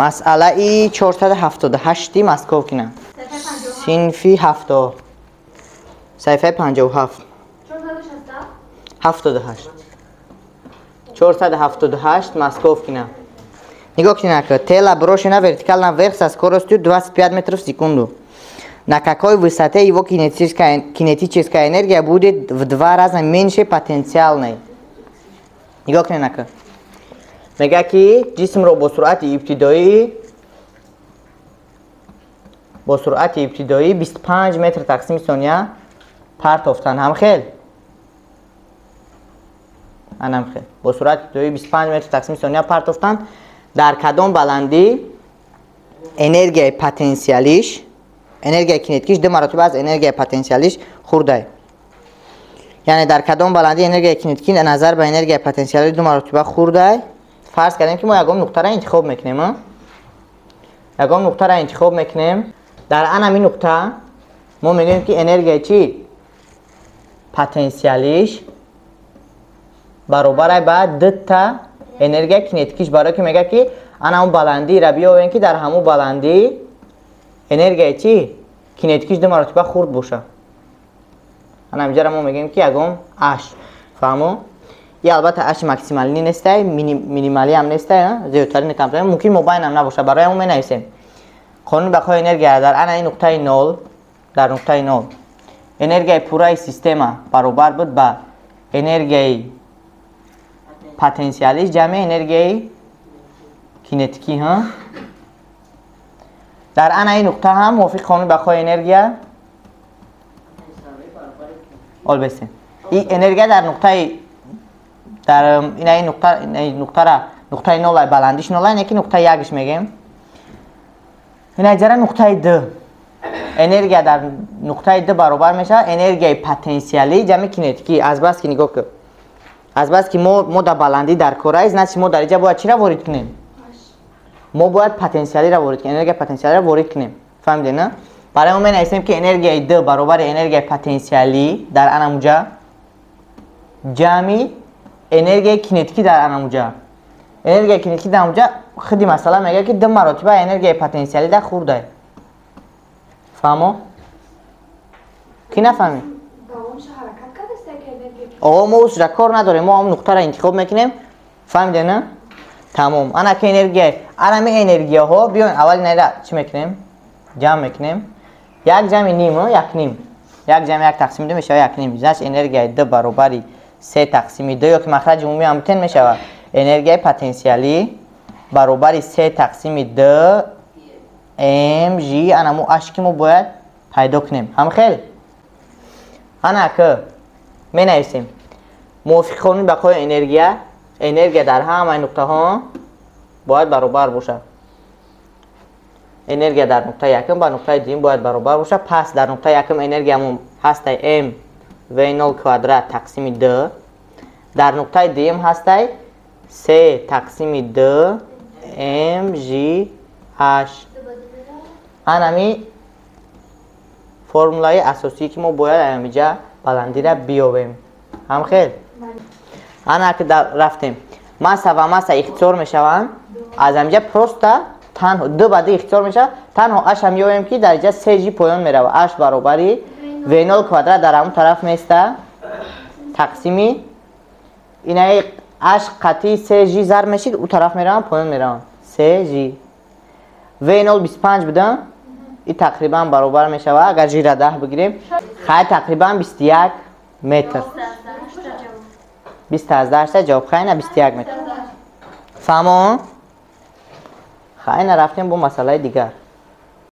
Масъалаи 478 Московкина. Синфи 7. Саҳифаи 57. 78. 478 Московкина. Нигоҳ кунед, тело брошено вертикально вверх со скоростью 25 метров в секунду. На какой высоте его кинетическая энергия будет в 2 раза меньше потенциальной? Нигоҳ кунед, мега ки ҷисмро бо суръати ибтидоӣ 25 метр тақсими сония партофтан. Ҳамхел? Анамхел. Бо суръати ибтидоӣ 25 метр тақсими сония партофтан. Дар кадом баландӣ энергияи потенсиалиш, энергияи кинетикиш 2 маротиба аз энергияи потенсиалиш хурдай? Яъне дар кадом баландӣ энергияи кинетикӣ назар ба энергияи потенсиалӣ 2 маротиба хурдай? Фарз кардем ки мо ягон нуқтаро интихоб мекунем. Ягон нуқтаро интихоб мекунем. Дар анами нуқта мо мегӯем ки энергияи чӣ? Потенсиалиш баробар ба 2 та энергияи кинетикиш, барое ки мегӯяд ки ана он баландиро биёвем ки дар ҳамон баландӣ энергияи чӣ? Кинетикиш 2 маротиба хурд бошад. Ана инҷаро мо мегӯем ки ягон h. Фаҳмо? И албатта h максималӣ нестай, минималӣ ҳам нестай, зиёдтарин камтарин, мумкин мобайн ҳам набошад. Барои ҳамон менависем. Қонуни бақои энергия дар ана ин нуқтаи 0, дар нуқтаи 0 энергияи пурраи система баробар буд ба энергияи потенсиалиш ҷамъи энергияи кинетикӣ. Дар ана ин нуқта ҳам мувофиқи қонуни бақои энергия олбесем. И энергия дар нуқтаи дар ин нуқта, ин нуқтара нуқтаи 0 баландиш 0, не ки нуқтаи 1-ш мегем. Ин аҷара нуқтаи 2. Энергия дар нуқтаи 2 баробар мешавад энергияи потенсиалӣ ҷамъи кинетикӣ. Аз бас ки нигоҳ кун, аз бас ки мо дар баландӣ дар кора, значит мо дар инҷа бояд чиро ворид кунем? Мо бояд потенсиалиро ворид кунем, энергияи потенсиалиро ворид кунем. Фаҳмидед, на? Барои мо менависем ки энергияи 2 баробари энергияи потенсиалӣ дар анамуҷа ҷамъи энергияи кинетикӣ дар анамуҷа. Энергияи кинетикӣ дар анамуҷа худи масъала мегӯяд ки 2 маротиба энергияи потенсиалӣ дар хурдай. Фаҳмо? Ки нафаҳмид? О, мо усра кор надорем, мо ҳамон нуқтаро интихоб мекунем. Фаҳмидед, на? Тамом. Ана ки энергия, анами энергияҳо биён аввал инайра чӣ мекунем? Ҷамъ мекунем. 1 ҷамъи ним, 1 ним. 1 ҷамъи 1 тақсими 2 мешавад 1 ним. Значит энергияи 2 баробари 3 тақсими 2 ё ки махраҷи умумӣ ҳам бутен мешавад. Энергияи потенсиалӣ баробари 3 тақсими 2 м ж, ана мо h ки мо бояд пайдо кунем. Ҳамхел? Ана ки менависем. Мувофиқи қонуни бақои энергия, энергия дар ҳамаи нуқтаҳо бояд баробар бошад. Энергия дар нуқтаи якум ба нуқтаи дуюм бояд баробар бошад. Пас дар нуқтаи якум энергиямон ҳастай m v0 квадрат тақсими 2, дар нуқтаи дуюм ҳастай 3 тақсими 2 m g h. Анами формулаи асосие ки мо бояд амиҷа баландиро биёбем. Ҳамхел? Ана ки рафтем. Масса ва масса ихтисор мешаванд. Аз амиҷа просто танҳо 2 ба 2 ихтисор мешавад. Танҳо h ҳам ёбем ки дар инҷа 3 g поён меравад. H баробари v0 квадрат дар ҳамон тараф места тақсими инаи h қатъи 3 g зарб мешид, ӯ тараф мераванд, поён мераванд. 3 g. v0 25 буда, и тақрибан баробар мешавад агар g-ра 10 бигирем, хай тақрибан 21 метр. 20 ҷавоб хайна 21 метр. Фаҳмо? Хайна рафтем бо масъалаи дигар.